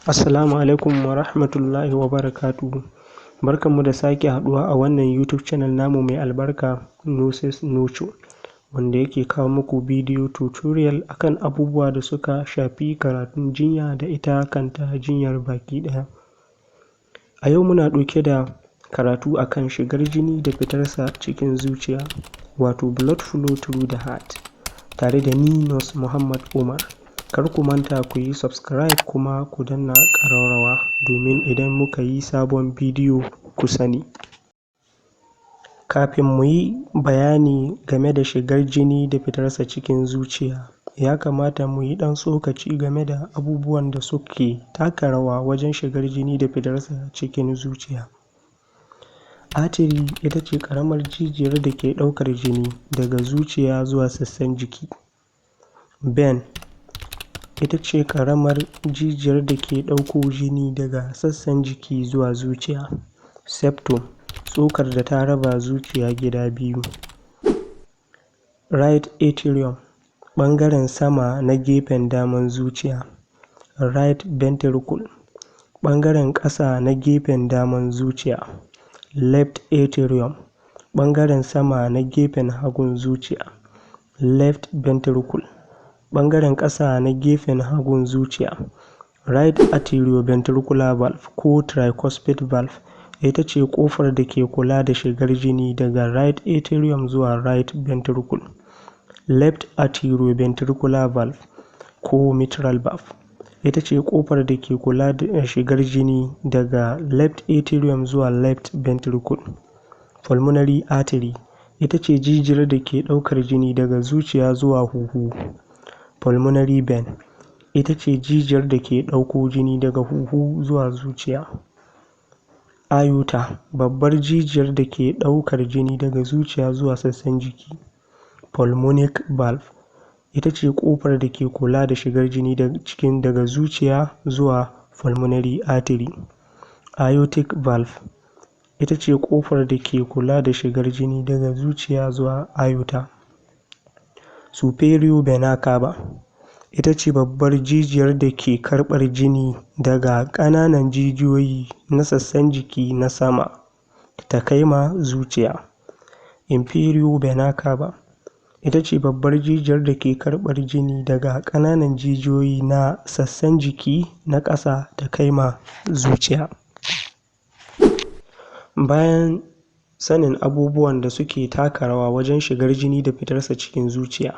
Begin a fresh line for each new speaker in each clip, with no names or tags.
Assalamu alaikum wa rahmatullahi wa barakatuhu. Barkanmu da sake haɗuwa a wannan YouTube channel namu mai albarka, Nurses Nurture, wanda yake kawo muku bidiyo tutorial akan abubuwa da suka shafi karatun jinya da ita kanta jinyar baki ɗaya. A yau muna ɗauke da karatu akan shigar jini da fitarsa cikin zuciya, wato blood flow through the heart, tare da ni, Nurse Muhammad Umar. Kar ku manta ku yi subscribe kuma ku danna ƙararrawa domin idan muka yi sabon bidiyo ku sani. Kafin mu yi bayani game da shigar jini da fitarsa cikin zuciya, ya kamata mu yi ɗan tsokaci game da abubuwan da suke taka rawa wajen shigar jini da fitarsa cikin zuciya. Artery ita ce ƙaramar jijiyar da ke ɗaukar jini daga zuciya zuwa sassan jiki. Vein ita ce ƙaramar jijiyar da ke ɗauko jini daga sassan jiki zuwa zuciya. Septum, tsokar da ta raba zuciya gida biyu. Right atrium, ɓangaren sama na gefen daman zuciya. Right ventricle, ɓangaren ƙasa na gefen daman zuciya. Left atrium, ɓangaren sama na gefen hagun zuciya. Left ventricle, ɓangaren ƙasa na gefen hagun zuciya. Right atrioventricular valve ko tricuspid valve ita ce ƙofar da ke kula da shigar jini daga right atrium zuwa right ventricle. Left atrioventricular valve ko mitral valve ita ce ƙofar da ke kula da shigar jini daga left atrium zuwa left ventricle. Pulmonary artery ita ce jijiyar da ke ɗaukar jini daga zuciya zuwa huhu. Pulmonary vein ita ce jijiyar da ke ɗauko jini daga huhu zuwa zuciya. Aorta, babbar jijiyar da ke ɗaukar jini daga zuciya zuwa sassan jiki. Pulmonic valve ita ce ƙofar da ke kula da shigar jini cikin daga zuciya zuwa pulmonary artery. Aortic valve ita ce ƙofar da ke kula da shigar jini daga zuciya zuwa aorta. Superior vena cava ita ce babbar jijiyar da ke karɓar jini daga ƙananan jijiyoyi na sassan jiki na sama ta kai ma zuciya. Inferior vena cava ita ce babbar jijiyar da ke karɓar jini daga ƙananan jijiyoyi na sassan jiki na ƙasa ta kai ma zuciya. Bayan sanin abubuwan da suke taka rawa wajen shigar jini da fitarsa cikin zuciya,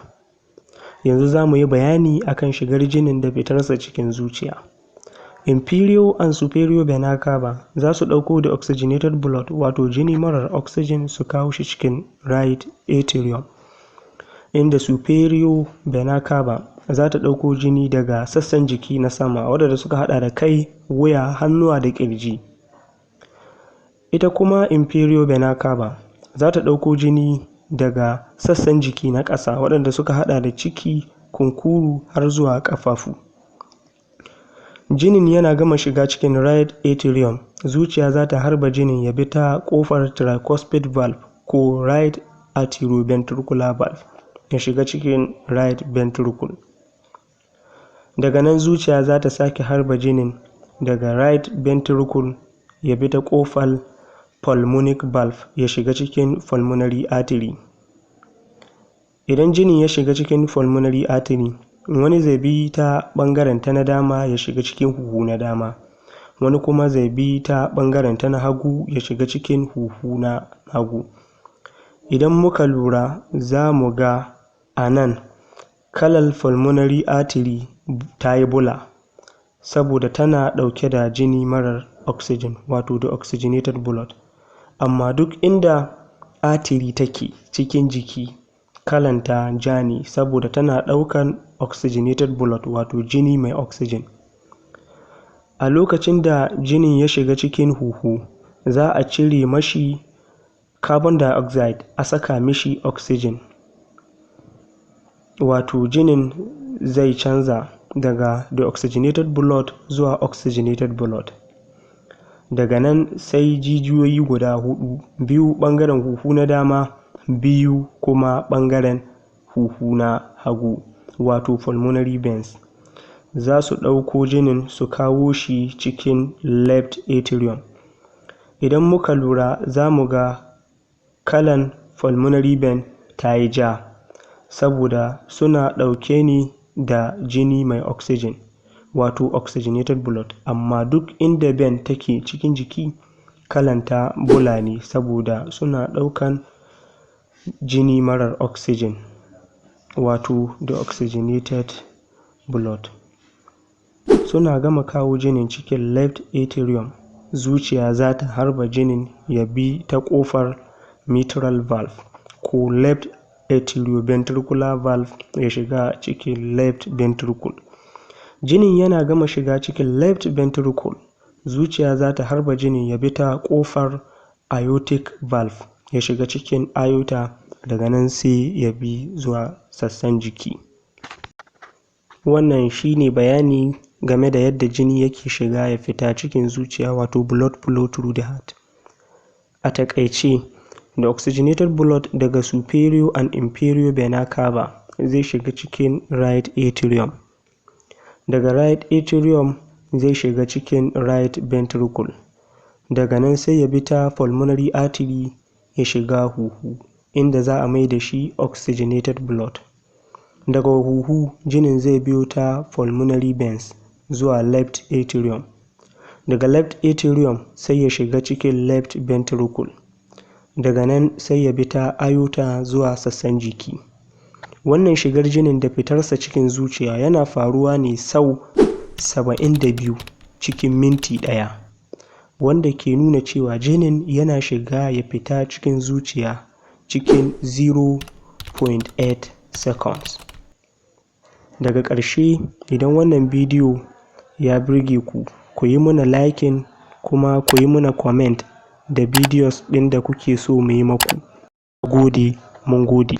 yanzu za mu yi bayani akan shigar jinin da fitarsa cikin zuciya. Inferior and superior vena cava za su ɗauko deoxygenated blood, wato jini marar oxygen, su kawo shi cikin right atrium, inda superior vena cava za ta ɗauko jini daga sassan jiki na sama waɗanda suka haɗa da kai, wuya, hannuwa da ƙirji. Ita kuma inferior vena cava za ta ɗauko jini daga sassan jiki na ƙasa waɗanda suka haɗa da ciki, kunkuru har zuwa ƙafafu. Jinin yana gama shiga cikin right atrium, zuciya za ta harba jinin ya bi ta ƙofar tricuspid valve ko right atrioventricular valve ya shiga cikin right ventricle. Daga nan zuciya za ta sake harba jinin daga right ventricle ya bi ta ƙofar pulmonic valve ya shiga cikin pulmonary artery. Idan jinin ya shiga cikin pulmonary artery, wani zai bi ta ɓangaren ta na dama ya shiga cikin huhu na dama, wani kuma zai bi ta ɓangaren ta na hagu ya shiga cikin huhu na hagu. Idan muka lura, za mu ga a nan kalar pulmonary artery ta yi bula saboda tana ɗauke da jini marar oxygen, wato deoxygenated blood. Amma duk inda artery take cikin jiki, kalanta ja ne saboda tana ɗaukan oxygenated blood, wato jini mai oxygen. A lokacin da jinin ya shiga cikin huhu, za a cire mashi carbon dioxide a saka mishi oxygen, wato jinin zai canza daga deoxygenated blood zuwa oxygenated blood. Daga nan sai jijiyoyi guda hudu, biyu ɓangaren huhu na dama, biyu kuma ɓangaren huhu na hagu, wato pulmonary veins, Za su ɗauko jinin su kawo shi cikin left atrium. Idan muka lura, za mu ga kalan pulmonary vein ta yi ja, saboda suna ɗauke ne da jini mai oxygen, wato oxygenated blood. Amma duk inda vein take cikin jiki, kalanta bula ne, saboda suna ɗaukan jini marar oxygen, wato deoxygenated blood. Suna gama kawo jinin cikin left atrium, zuciya za ta harba jinin ya bi ta ƙofar mitral valve ko left atrioventricular valve ya shiga cikin left ventricle. Jinin yana gama shiga cikin left ventricle, zuciya za ta harba jinin ya bi ta ƙofar aortic valve ya shiga cikin aorta. Daga nan sai ya bi zuwa sassan jiki. Wannan shine bayani game da yadda jini yake shiga ya fita cikin zuciya, wato blood flow through the heart. A taƙaice, da oxygenated blood daga superior and inferior vena cava zai shiga cikin right atrium, daga right atrium zai shiga cikin right ventricle, daga nan sai ya bi ta pulmonary artery ya shiga huhu, inda za a mai da shi oxygenated blood. Daga huhu jinin zai biyo ta pulmonary veins zuwa left atrium, daga left atrium sai ya shiga cikin left ventricle, daga nan sai ya bi ta aorta zuwa sassan jiki. Wannan shigar jinin da fitarsa cikin zuciya yana faruwa ne sau 72 cikin minti ɗaya, wanda ke nuna cewa jinin yana shiga ya fita cikin zuciya cikin 0.8 seconds. Daga ƙarshe, idan wannan bidiyo ya birge ku, ku yi muna liking, kuma ku yi muna comment da videos ɗin da kuke so mu yi maku. Gode, mun gode.